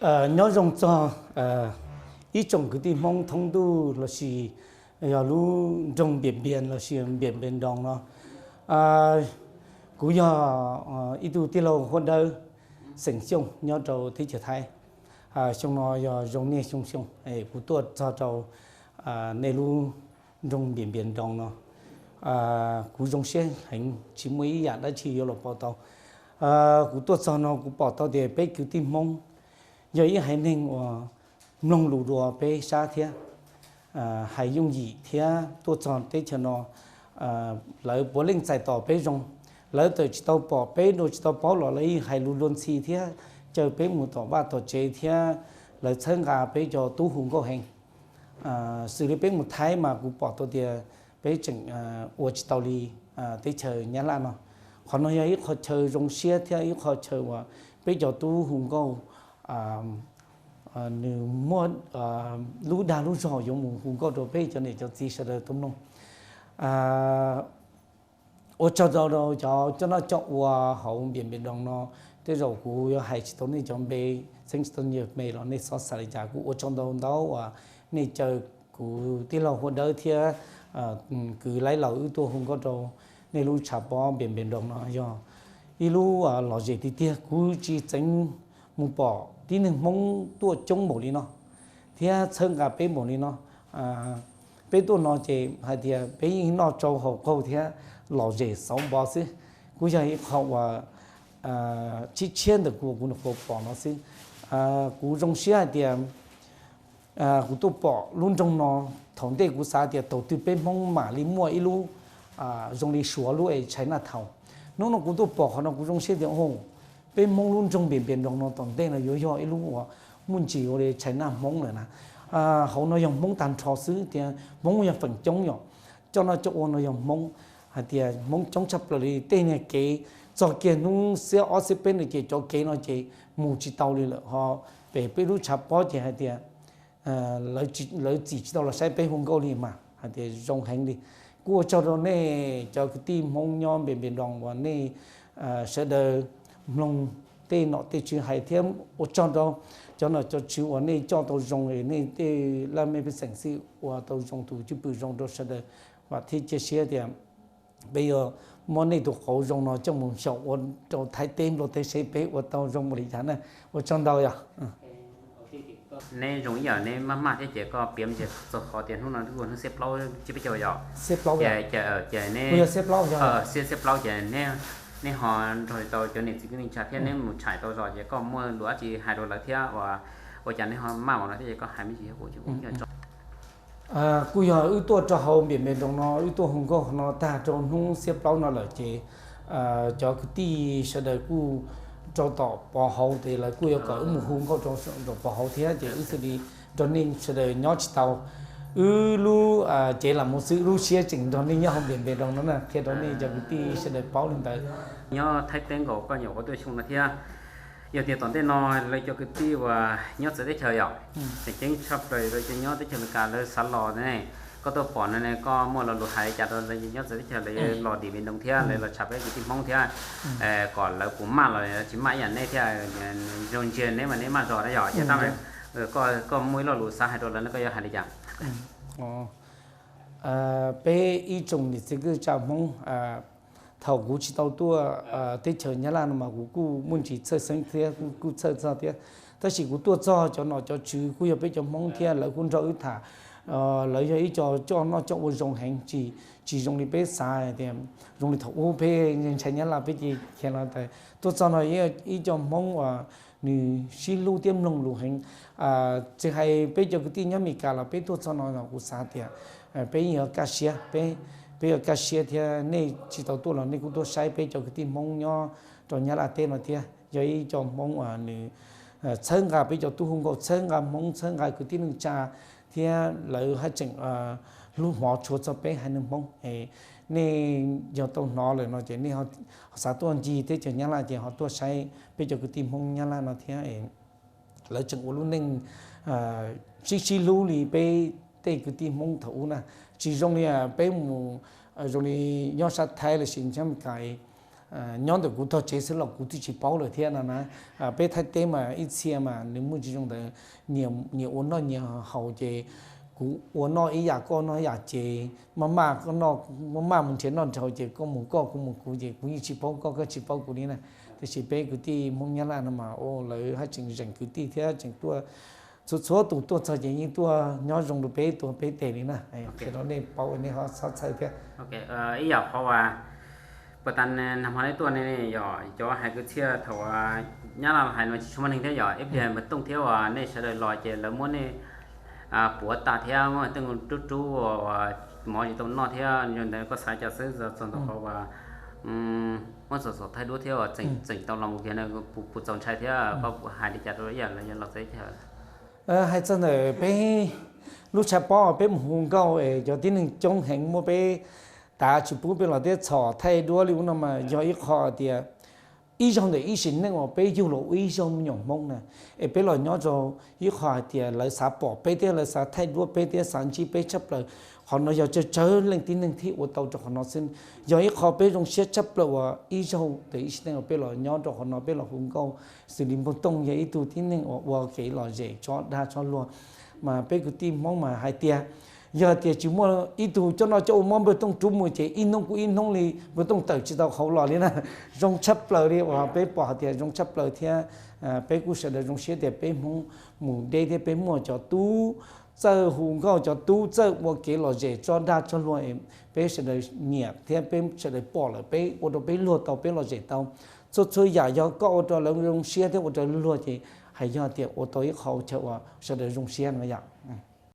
Nyob zoo txog ib tsoom kwv tij Hmoob thoob ntuj lossis yog lub nroog Npias Npias lossis Npias Npias Nroos no. Kuv yog ib tug tij laug Huab Dawb, xeem Xyooj nyob rau teb chaws Thaib. Xyoo no yog zoo niaj xyoo xyoo, kuv tuaj txog rau nej lub nroog Npias Npias Nroos no. Kuv zoo siab heev, tsis muaj ib yam dab tsi yuav los pauv tau. Kuv tuaj txog no kuv pom tau tias peb kwv tij Hmoob yog ib haiv neeg uas mloog lus dua peb sab thiab hais yooj yim thiab tuaj txog teb chaws no, lawv puav leej txais tos peb zoo. Lawv txawm tsis tau pom peb dua tsis tau paub los lawv yeej hais lus luag ntxhi thiab caw peb mus tom vaj tom tsev thiab lawv txhawb nqa peb cov tub hu nkauj heev. Xws li peb mus Thaib mas kuv pom tau tias peb tseem ua tsis tau li teb chaws Nyab Laj no. Qhov no yog ib qho chaw zoo siab thiab ib qho chaw uas peb cov tub hu nkauj nws muaj lub dag lub zog yuav mus hu nkauj rau peb cov niam cov txiv sawv daws tau mloog. Ua tsaug rau cov coj noj coj ua hauv Npias Npias Nroos no. Tej zaum kuv yuav hais tsis tau nej cov npe, txheeb tsis tau nej cov npe los nej txhob xav li cas. Kuv ua tsaug ntau ntau uas nej caw kuv tij laug Huab Dawb thiab kwv Laib Laus wb tuaj hu nkauj rau nej lub tshav pob Npias Npias Nroos no yog ib lub lom zem tiag tiag. Kuv tsis txeev mus pom tib neeg Hmoob tuaj coob npaum li no thiab txhawb nqa peb npaum li no. Peb tuaj no ces hais tias peb yeej noj tsau haus qaug thiab lom zem xauv npo xwb. Kuj yog ib qho uas tshiab tshiab ntawm kuv, kuv nyuam qhuav pom no xwb. Kuv zoo siab hais tias kuv tuaj pom lub nroog no. Thaum ntej kuv xav tias thaum twg peb Hmoob mam li muaj ib lub zoo li Suav lub es China Town. Hnub no kuv tuaj pom qhov no kuv zoo siab tias peb Hmoob lub nroog Npias Npias Nroos no tom ntej no yuav yog ib lub uas muaj ntsis ua li China Hmoob lawm na. Hauv no yog Hmoob tag nrho xwb tias Hmoob yog feem coob yom. Coj noj coj ua no yog Hmoob, hais tias Hmoob coob tshaj plaws li. Tej niag kev txog kiag hnub xiab ob xiab peb no ces cov kev no ces mus tsis tau li lawm. Ho pem peb lub tshav pob ces hais tias lawv txim tsis tau los saib peb hu nkauj li mas hais tias zoo heev li. Kuj ua tsaug rau nej cov kwv tij Hmoob nyob Npias Npias Nroos uas nej sawv daws mloog tej nom tej tswv hais thiab ua tsaug rau cov nom cov tswv uas nej coj tau zoo, nej tej laj mej pej xeem xwb ua tau zoo tus cwj pwm zoo rau sawv daws. Vam thiab cia siab tias peb yuav muab nej tus qauv zoo no coj mus xyaum ua rau Thaib teb Nplog teb seb peb ua tau zoo npaum li cas na. Ua tsaug ntau yog. Neb zoo ib yam neb maj maj thiab ces koj piav me ntsis txog qhov tias hnub no ua hnub xiab plaub tsib peb caug yog. Ces, ces neb, xiab xiab plaub ces neb ho nrog tau cov niam txiv kwv tij neej tsa thiab neb mus tshais tau zos ces koj muaj lus dab tsi hais rau lawv thiab ua, ua cas neb ho maj npaum no thiab ces koj hais me ntsis. Kuj yog wb tuaj rau hauv Npias Npias Nroos no, wb tuaj hu nkauj no tag rau hnub xiab plaub no lawm ces cov kwv tij sawv daws kuj rau tom Pov Hauv ces lawv kuj yuav kom wb mus hu nkauj rau tom Pov Hauv thiab ces wb thiaj li nrog nej sawv daws nyob tsis tau. Wb lub cev lam mus xwb, lub siab tseem nrog nej nyob hauv Npias Npias Nroos no na, qhia rau nej cov kwv tij sawv daws paub li ntawd. Nyob Thaib teb nkaus koj nyuam qhuav tuaj xyoo no thiab. Yog tias tom ntej no lawv cov kwv tij uas nyob txawv teb chaws yom, tseem ceeb tshaj plaws lawv cov nyob teb chaws Amelikas lawv xav los ne, koj tuaj pom no ne koj muaj lo lus hais li cas rau lawv nyob txawv teb chaws lawv los Npias Npias Nroos thiab lawv los tshais peb kwv tij Hmoob thiab, kom lawv puas maj los tsis maj ib yam neb thiab, zoo ntsiag neb mas neb maj zog na yom, yog tab koj muaj ib lo lus xav hais rau lawv no koj yuav hais li cas? Peb ib tsoom niam txiv kwv tij Hmoob, thaum kuv tsis tau tuaj teb chaws Nyab Laj no mas kuv kuj muaj ntsis txhawj xeeb thiab kuj txhawj txog thiab. Tab sis kuv tuaj txog cov nom cov tswv kuj yog peb cov Hmoob thiab lawv kuj nrog wb tham. Lawv yog ib co coj noj coj ua zoo heev, tsis, tsis zoo li peb xav tias zoo li thaum ub peb ntshai Nyab Laj peb ces khiav los tas. Tuaj txog no ib co Hmoob uas nws sib hlub thiab mloog lus heev. Tsis hais peb cov kwv tij nyob Amelikas los peb tuaj txog no los kuv xav tias peb yeej yuav kaj siab, peb, peb yuav kaj siab thiab nej tsis tau tuaj los nej kuj tuaj saib peb cov kwv tij Hmoob nyob rau Nyab Laj teb no thiab. Yog ib co Hmoob uas nws txhawb nqa peb cov tub hu nkauj, txhawb nqa Hmoob, txhawb nqa kwv tij neej tsa thiab lawv haj tseem hlub hmov tshua txog peb haiv neeg Hmoob. Nej yog tau hnov lawm no ces nej ho xav tuaj ncig teb chaws Nyab Laj ces ho tuaj saib peb cov kwv tij Hmoob Nyab Laj no thiab. Lawv tseem ua lub neej sib sib hlub li peb tej kwv tij Hmoob thaum ub na. Tsis zoo li peb mus, zoo li nyob sab Thaib los sis nyob Amelikas, nyob ntawm kuv tog tsev xwb los kuv twb tsis paub lawm thiab no na. Peb Thaib teb mas ib txhia mas nws muaj tsis zoo ntawd, nyias ua noj nyias haus ces kuv ua noj ib yam koj noj ib yam ces maj maj, maj maj mus nrhiav noj nrhiav haus ces koj mus koj kuv mus kuv ces kuv yeej tsis paub koj koj tsis paub kuv li na. Tiam sis peb kwv tij Hmoob Nyab Laj no mas lawv haj tseem zeem kwv tij thiab tseem tuaj, txhua txhua tus tuaj txog ces yeej tuaj nyob zoo rau peb tuaj peb teg li na. Sawv daws nej paub nej ho txhob txhawj thiab. Ib yam qhov uas puag ta nag hmo nej tuaj ne yog cov hais kwv txhiaj thaum Nyab Laj hais no tsis tshua muaj neeg thiab yog ib pliag npawg Tooj thiab uas nej sawv daws los ces lawv muab nej puav tas thiab muab tej rub rub uas mov tsis tau noj thiab zoo ntawd koj xav cas xwb txog ntawm qhov uas muab txom txom thaij duab thiab uas tseem tau los mus kiag no, puas txaus ntshai thiab koj hais li cas rau ib yam los txog ib cham? Hais txog ntawm peb lub tshav pob peb mus hu nkauj es cov tib neeg coob heev muab peb tav tsis pub peb los thiab txhom thaij duab li ub no mas yog ib qho tias ib zaug ntawm ib sim neej uas peb yug los ua ib zaug me nyuam Hmoob na, es peb los nyob rau ib qho hais tias lawv xav pom peb thiab lawv xav thaij duab peb thiab xav ntsib peb tshaj plaws. Qhov no yog tsawg tsawg leej tib neeg thiaj ua tau rau qhov no xwb. Yog ib qho peb zoo siab tshaj plaws uas ib zaug ntawm ib sim neej uas peb los nyob rau qhov no peb los hu nkauj xws li npawg Tooj yog ib tug tib neeg uas ua kev lom zem tsob dag tsob luag, mas peb kwv tij Hmoob mas hais tias yog tias tsis muaj ib tug coj noj coj ua muab npawg Tooj rub mus ces ib hnub kuj ib hnub li npawg Tooj tawm tsis tau hauv los li na. Zoo tshaj plaws li uas peb pom hais tias zoo tshaj plaws thiab peb kuj sawv daws zoo siab tias peb Hmoob mus deb thiab peb muaj cov tub txawj hu nkauj cov tub txawj ua kev lom zem tsob dag tsob luag, peb sawv daws nyiam thiab peb sawv daws pom lawm peb ua rau peb luag tau peb lom zem tau. Txhua txhua yam yog koj ua rau lawv zoo siab thiab ua rau luag ces hais yog tias ua tau ib qho chaw uas sawv daws zoo siab no yom.